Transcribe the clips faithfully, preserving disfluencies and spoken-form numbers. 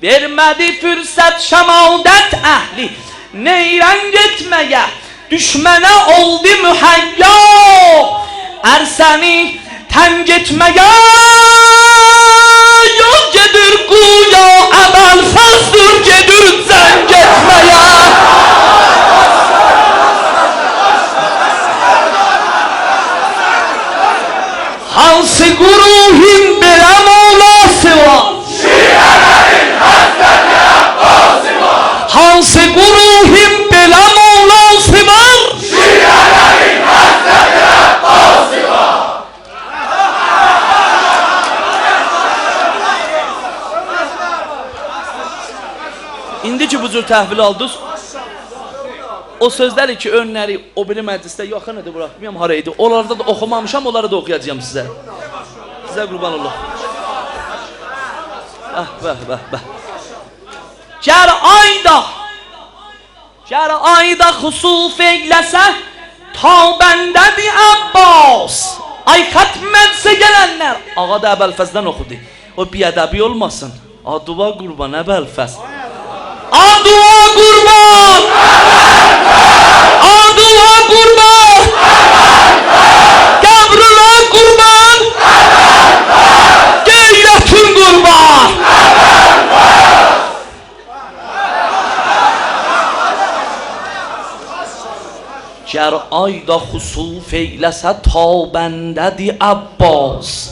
وئرمه‌دی فرصت شماتت اهلی نیرنگ ائتمه‌یه، دوشمنه اولدو مهیا. ار سنی تنگ ائتمه‌یه، یول گئدیر گویا ابوالفضلدیر گئدیر جنگ ائتمه‌یه. هانسی گروهون بئله مولاسی‌وار؟ هانسی گروهون بئله مولاسی‌وار؟ ایندی کی بو جور تحویل آلدینیز، او سؤزلری کی اؤنلری او بیری مجلسده یاخین ایدی بورا، بیلمیرم هارا ایدی، اونلاردا دا اوخومامیشام، اونلاری دا اوخویاجاغام سیزه. سیزه قوربان اولوم. به، به، به، به. گر آی دا، گر آی دا خسوف ائیله‌سه، تابنده‌دیر عباس. آی ختم مجلسه گلنلر، آقا دا ابوالفضلدن اوخودو. او بی‌ادبی اولماسین. آ دعا قوربان ابوالفضل. آ دعا قوربان. آ دعا قوربان. قبرینه قوربان. غیرتین قوربان. گر آی دا خسوف ائیله‌سه، تابنده‌دیر عباس.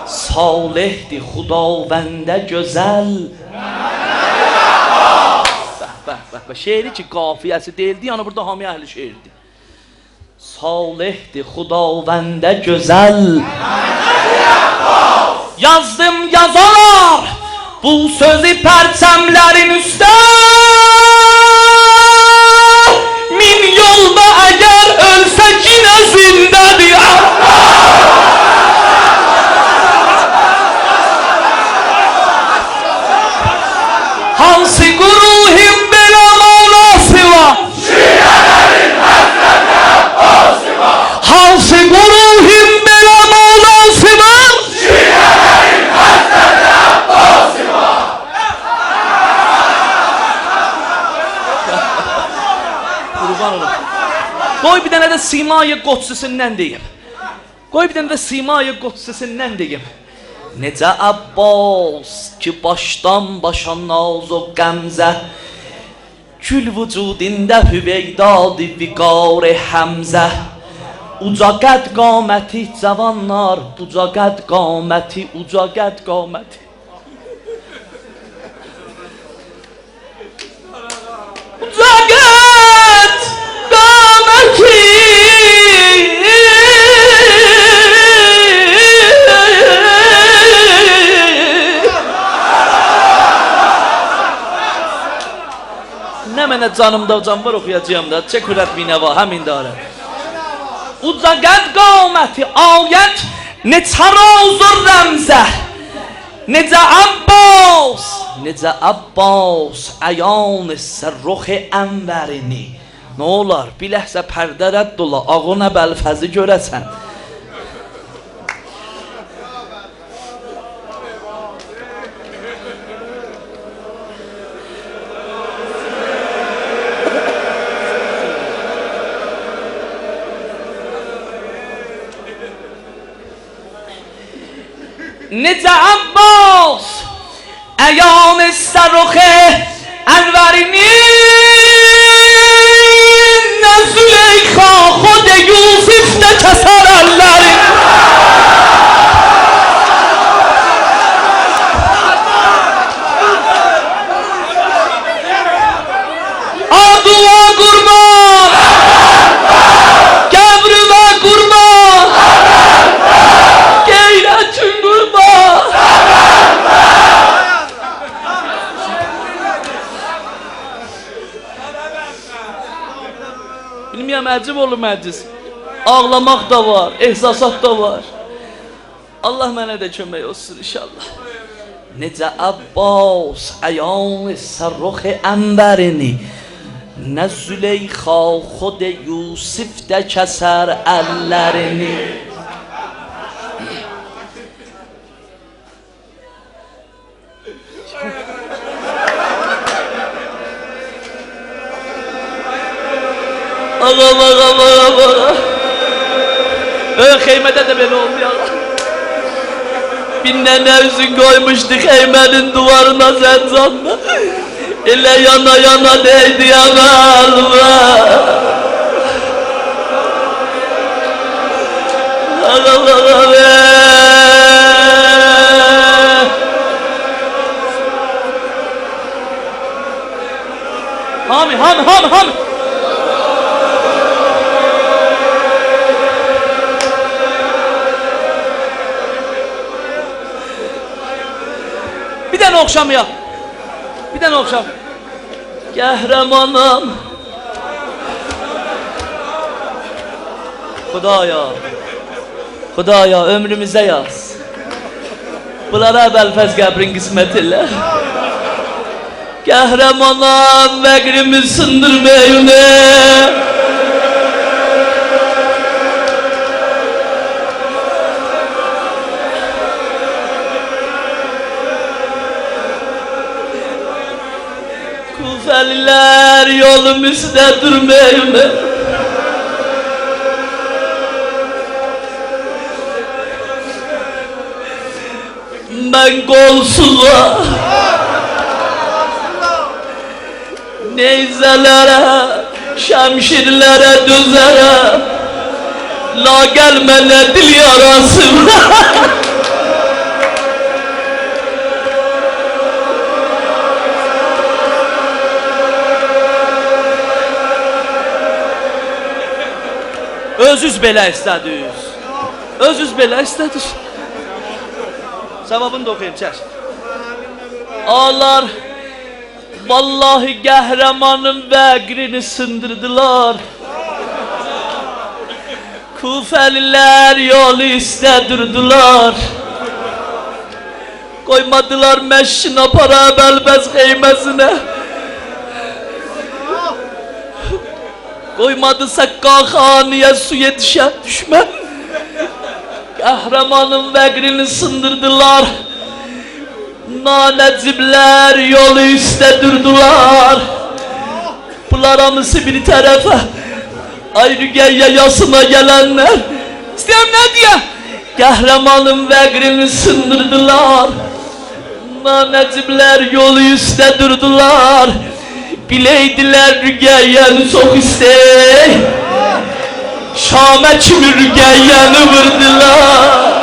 صالحدیر خداونده گؤزل. به، به، به، به. شعری کی قافیه‌سی دئییلدی، یعنی بورادا هامی اهل شعردیر. صالحدیر خداونده گؤزل. یازدیم یازالار بو سؤزو پرچملرین اوسته. مین یولدا اگر اؤلسه، یئنه زنده‌دیر. هانسی گروهون بئله مولاسی‌وار؟ هانسی گروهون بئله مولاسی‌وار؟ قوربان اولوم. قوی بیر دنه ده سیمای قدسی‌سیندن دئییم. قوی بیر دنه ده سیمای قدسی‌سیندن دئییم. نئجه عباس کی باشدان باشا ناز و غمزه، گول وجودیندا هویدادی وقار حمزه. اوجا قد قامتی، جوانلار، اوجا قد قامتی، اوجا قد قامتی. اوجا قد قامتی. نمنه جانیمدا جان وار، اوخویاجاغام دا. چه کند بینوا همین دارد. اوجا قد قامتی آید نئچه راز و رمزه. نئجه عباس، نئجه عباس عیان ائتسه رخ انورینی. نه اولار، بیر لحظه پرده رد اولا، آقا ابوالفضلی گؤره‌سن. نئجه عباس عیان ائتسه رخ انورینی، نه زلیخا، خود یوسف ده کسر اللرین. آ دعا قوربان، قبرینه قوربان، غیرتین قوربان. بیلمیرم، عجیب اولور مجلس. آغلاماق دا وار، احساسات دا وار. الله منه ده کؤمک اولسون ان‌شاءالله. نئجه عباس عیان ائتسه رخ انورینی، نه زلیخا، خود یوسف ده کسر اللرینی. آغا، آغا، آغا، آغا. ائ، خیمه‌ده ده بئله اولدو یا. بیر ننه اوزون قویموشدو خیمه‌نین دیوارینا زنجاندا. ائله یانا یانا دئییردی، یا قلبه. آغا، آغا، آغا. هامی، هامی، هامی، هامی. بیر دنه اوخشاما. بیر دنه اوخشام. قهرمانام. خدایا، خدایا، عؤمروموزه یاز. بونلارا ابوالفضل قبرین قسمت ائله. قهرمانام، فقریمی سیندیرما اؤیونه. کوفه‌لی‌لر، یولوم اوسته دورما اؤیونه. من قولسوزا، نیزه‌لره، شمشیرلره دؤزه‌رم. لااقل منه دیل یاراسی وار. اؤزوز بئله ایسته‌دینیز. اؤزوز بئله ایسته‌دینیز. جاوابینی دا اوخویوم، چک. آغالار، واللهی قهرمانین فقرینی سیندیردیلار. کوفه‌لی‌لر یولو اوسته دوردولار. قویمادیلار مشکین آپارا ابوالفضل خیمه‌سینه. قویمادی سقاخانه‌یه سو یئتیشه دوشمن. قهرمانین فقرینی سیندیردیلار. نانجیبلر یولو اوسته دوردولار. بونلار هامیسی بیر طرفه. آی رقیه یاسینا گلنلر. ایسته‌ییرم نه دئیه؟ قهرمانین فقرینی سیندیردیلار. نانجیبلر یولو اوسته دوردولار. بیلئیدیلر رقیه‌نی چوخ ایسته‌ییر، شامه کیمی رقیه‌نی ووردولار.